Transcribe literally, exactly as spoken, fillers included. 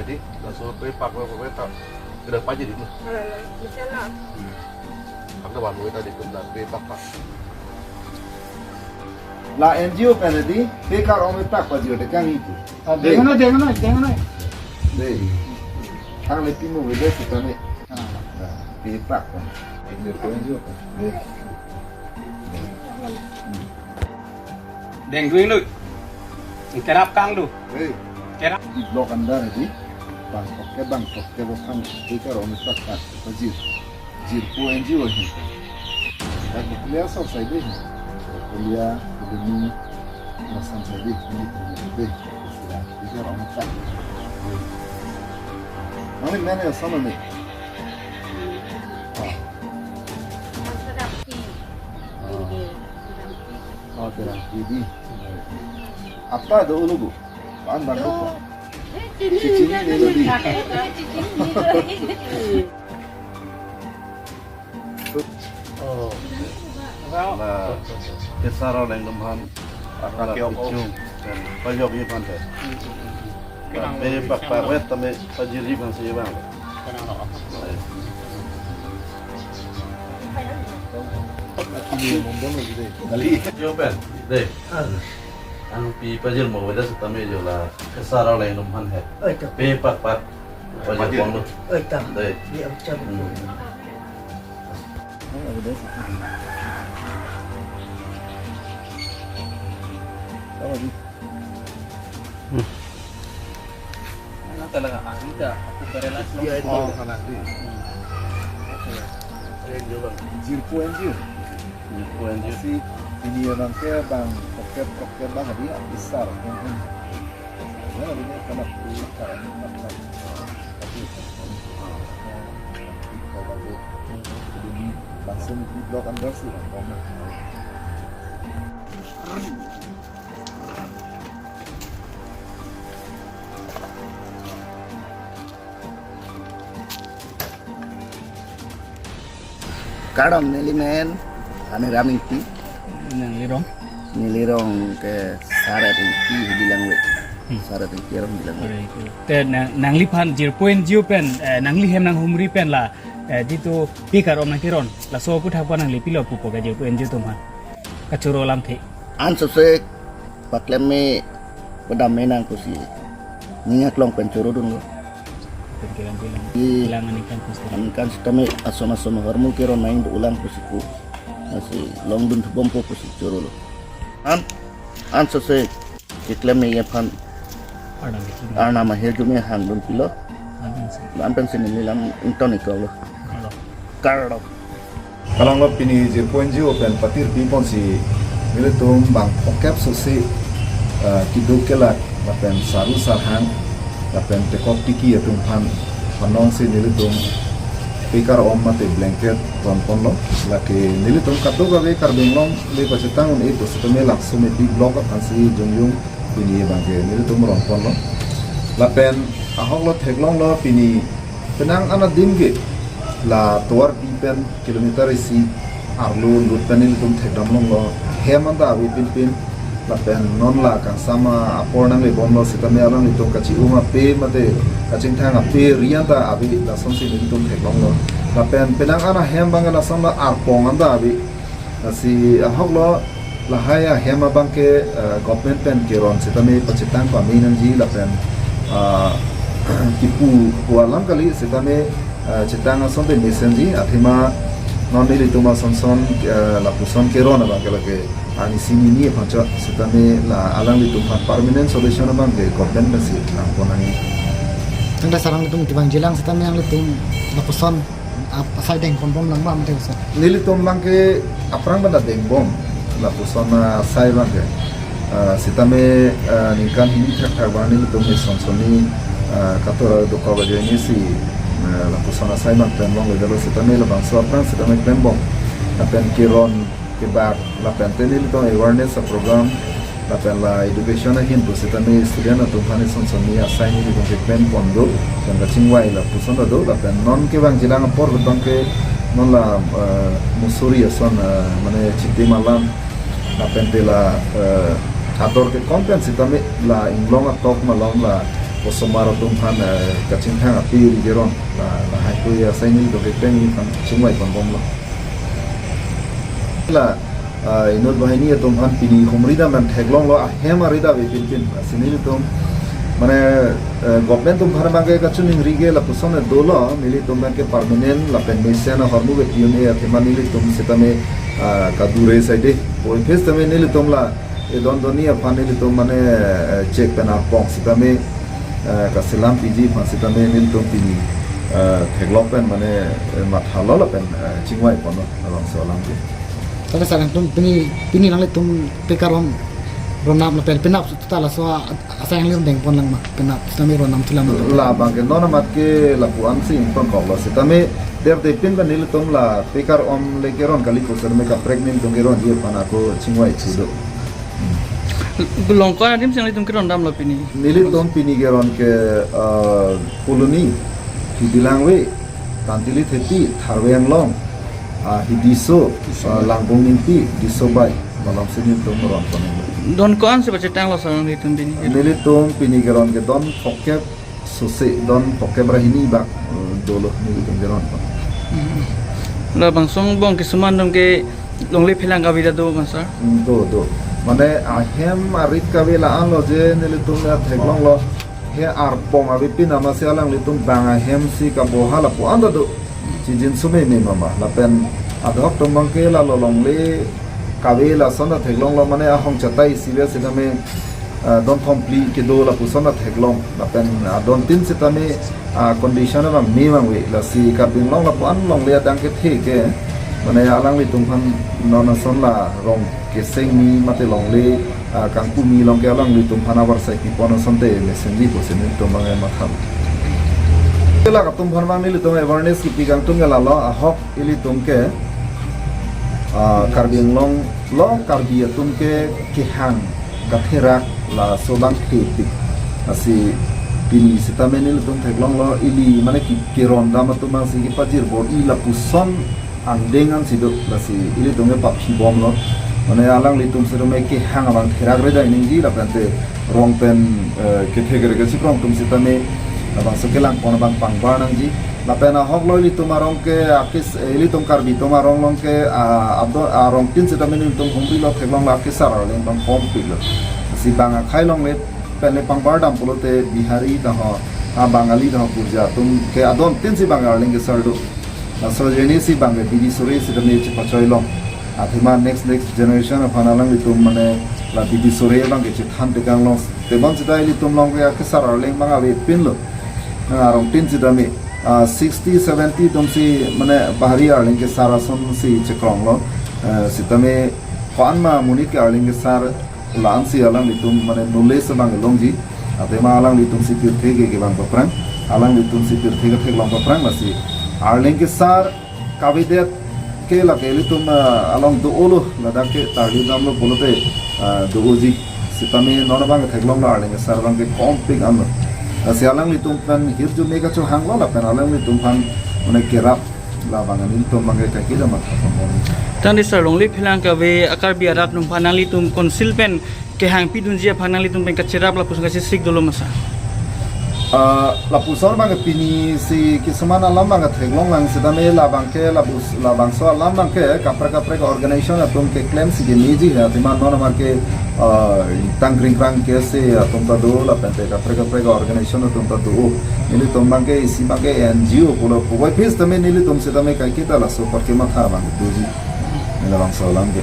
Di, laso pe pak pe pe ta. Kedang pajir di. Ala, ala, misalnya. Hmm. Ang kawan mo ta di tum na pe pak pak. La N G O pen di, pe kar-om pe pak pajir de kang itu. Ah, deng na, deng na, deng na. Dei. Ang le pimo bebe sitame. Ah. Nah, pe pak. N G O pen. Dei. Deng dui lui. Kerap kang du. Hei. Kerap. Di block under di. Bang tokke, bang tokke bo kang pe kar-om pe pak pajir. Jirpo N G O ahin. Dak di kuliah sok sai dei. Kuliah, kuliah ni, lason sai dei. Ini kuliah dei. Sila, ini orang tak. Mane mane asal ni. Ah. Sedap ki. Ah. Sedap ki. Oh, sedap ki di. Apa do ulu bu? Pan bang do. Cicing, cicing ni lo di. Cicing ni lo di. Oh. Nah, kesar orang gemhan. Akan kiyok pichung. Pajok ipan te. Be pak pak wet tame pajiri bang si bang. Kali. Yo pen. Dei. Ang pi pajir mo weda sitame jo la kesar orang gemhan he. Oi, ta. Pe pak pak. Pajir pon lo. Oi, ta. Dei. Di ang chan. Hmm. Ano talaga, ah, hindi. Ako, karelas lang. Iya, ito. Oh, kanak di. Hmm. Okay. Ayun, yun lang. Jirpo N G O. Jirpo N G O. Kasi, ini orang ke bang, pocket, pocket bang, dia besar. Hmm. Ya, ini kanak di, kanak di, kanak di. Tapi, ah, di, kanak di. Jadi, langsung di block under sih, bang. Kardom, neli men Aniram Ingti. Nangli rong? Neli rong ke Saret Ingti bilang we. Hmm. Saret Ingti rong bilang we. Saret Ingti. Te nang, nangliphan jirpo N G O pen, eh, nangli hem nanghumri pen la, eh, jitu pe kar-om nangkeron. Laso aputhak pa nangli pilo pupo ke jirpo N G O atum aphan kachoro alamthe. An sose paklem me padam me nang pusi ning aklong pen chorodunlo. Pen kelang kelang. Di kelang aningkan pusi. Aningkan sitame ason ason ahormu keron nang do ulang pusi ku. Lasi longdun thubompo pusi chorolo. An, an sose keklem me aphan Arnam itu. Arnam ahirjume hangdun pilo. Arnam sih. Lam pensi neli lam ington iklo. Kalau. Kardom. Kalanglo pini jirpo N G O pen patir pipon si nelitum bang phokep sose, eh, keduk kelak lapen saru sarhang lapen tekok tiki atum aphan phanong si nelitum pe kar-om mate blanket ronponlo. Lake nelitum kadokave Karbi Anglong le pachetang un-e pu sitame laso Medhi block aphan si jongjong pini abangke nelitum ronponlo. Lapen ahoklo theklonglo pini penang anat adim ke la tovarpi pen kilometer isi arlo lut pen nelitum thekdamlonglo, hem anta ave pinpin. Lapen non la kangsam apor nanglebomlo sitame alanglitum kachi-um ape mate kachingthang ape ri anta ave, lasonsi nelitum theklonglo. Lapen penang an ahem abangke lason la arpong anta ave. Lasi ahoklo lahai ahem abangke, eh, government pen keron sitame pachetang pame nangji lapen, ah, kipu pu alam kali sitame, eh, chetang asonte mesenji athema non nelitum asonson, eh, lapuson keron abangke lake ani sini ni aphanchot sitame la alanglitum aphan permanent solution abangke government pensi langpon nangji. Tangte sarang itum tibang jilang sitame nanglitum lapuson ap-, asai dengponbom lang ma mate so. Nelitum abangke aphrang pen ta dengbom lapuson asai abangke. Ah, sitame, ah, ningkan hini thakthak abang nelitum ison soni, ah, katora dokok ajoine si, ah, lapuson asai abang klembom lejalo sitame labangso aphrang sitame klembom. Lapen keron kebak lapen te nelitum awareness a-program lapen la education ahin pu sitame student atum aphan ison soni asai nelitum keklempon do, pen kachingvai lapuson do, lapen non kevang jilang apor abangke non la, eh, Mussoorie ason, eh, mane Chiti Malam lapen te la, eh, ador kekom pen sitame la inglong atok malom la osomar atum aphan, eh, kachingthang api ri keron, la, lahai hui asai nelitum ke peng aphan chingvai ponbomlo. La, ah, inut banghini atum aphan pini humri dam pen theklonglo, ahem aridam avepin pin. Lasi nelitum, mane, eh, government atum aphan abangke kachiningri ke lapuson dolo, nelitum abangke permanent lapen mesen ahormu ke pi-un-e athema nelitum sitame, ah, kadure saide. Puvoiphit sitame nelitum la, edon donni aphan nelitum mane, eh, chek pen arpong sitame, eh, kaselam piji aphan sitame nelitum pini, eh, theklong pen mane, eh, mathalo lapen, eh, chingvai ponlo labangso alam ke. Tangte sir, nangtum pini, pini nanglitum pekar om ronam lapen penap seta laso a-, asai nangli dengpon lang ma, penap sitame ronam thulang ma? Labangke non amat ke lapu-an si ingtonkoklo sitame derde pin pen nelitum la pekar om le keron kali pu sitame kaprek nelitum keronji aphan ako chingvai thu do. Long ko-an adim si nanglitum keron damlo pini? Nelitum pini keron ke, ah, Phuloni, Hibilangve, Tantili Thepi, Tharve Anglong, ah, Hidiso, ah, Langpung Ingti, Disobai, malom si nelitum ron ponlo. Don ko-an si pachetanglo sir nanglitum pini? Nelitum pini keron ke don phokep sose, don phokep ra hini bak, eh, dolo nelitum keron pon. Hmm. Labangso angbong kisuman atum ke longle phelang kave ta do ma sir? Hmm, do, do. Mane ahem arit kave la-anlo je nelitum ya theklonglo. He arpong avepin amatsi alanglitum bang ahem si kaboha lapu-an ta do. Chijin sumeme mama. Lapen adhok atum abangke la lo longle kave lason ta theklonglo, mane ahong chatai isi ave sitame, ah, don thom phli kedo lapuson ta theklong. Lapen, ah, don tin sitame, ah, condition abang me abang ave. Lasi Karbi Anglong lapu-an longle adang kethe ke, mane alanglitum aphan non ason la rong keseng mi mate longle, ah, kangpu mi along ke alanglitum aphan avarsai pipon asonte mesenji pusi nelitum abang matha. Ke la atum aphan abang nelitum awareness kipi kangtung ke lalo, ahok ilitum ke, ah, Karbi Anglong along Karbi atum ke kehang katherak laso abang thepik. Lasi pini sitame nelitum theklonglo, ili mane ki, keron dam atum abang si kepajir bor-i lapuson angdeng an si do, lasi ilitum ke paphi bomlo. Mane alanglitum sitame kehang abang therak reda iningji lapente rong pen, eh, kethe kere kesi krong atum sitame labangso kelang pon abang pangbar nangji. Lapen ahok lo ilitum arong ke akis, eh, ilitum Karbi atum arong along ke, ah, abdo, arong tin sitame nelitum humrilo theklonglo akesar arleng abang kompiklo. Si bang akhei along le pen le pangbar dam pulote Bihari ta ho, ah, Bangali ta ho, Gurja atum ke adon tin si bang arleng kesar do. Laso ajoine si bang ke bidi sore sitame chepachoi long. Athema next, next generation aphan alanglitum mane la bidi sore abang ke chethan tekang long. Tebon sita ilitum along ke akesar arleng abang avepinlo. Ah, arong tin sitame, ah, sixty, seventy atum si mane Bihari arleng kesar ason si chekronglo. Ah, sitame ko-an ma monit ke arleng kesar la-an si alanglitum mane knowledge abang longji. Athema alanglitum si pirthe ke kevang paphrang, alanglitum si pirthe ketheklong paphrang, lasi arleng kesar kavedet ke lake ilitum, ah, along do-olo, ladak ke tarli damlo pulote, ah, do-oji. Sitame non abang theklonglo arleng kesar abang ke kompik anlo. Lasi alanglitum aphan hirjume kachohanglo lapen alanglitum aphan mane kerap labang nelitum abang ke kaike ta matha pon. Tangte sir, longle phelang kave a-Karbi arat atum aphan nanglitum council pen kehang pidunji aphan nanglitum pen kacherap lapuson kachesik dolo ma sir? Ah, lapuson abang pini si kisuman alam abang theklong lang sitame labang ke labus, labangso alam abang ke kaprek kaprek organization atum keklem si kemeji he, athema non amar ke, ah, tangkring krang ke se atum ta do lapente kaprek kaprek organization atum ta do. Nelitum abang ke isi abang ke N G O pulo puvoiphit sitame nelitum sitame kaike ta laso apor kematha abang doji. Neli labangso alam ke.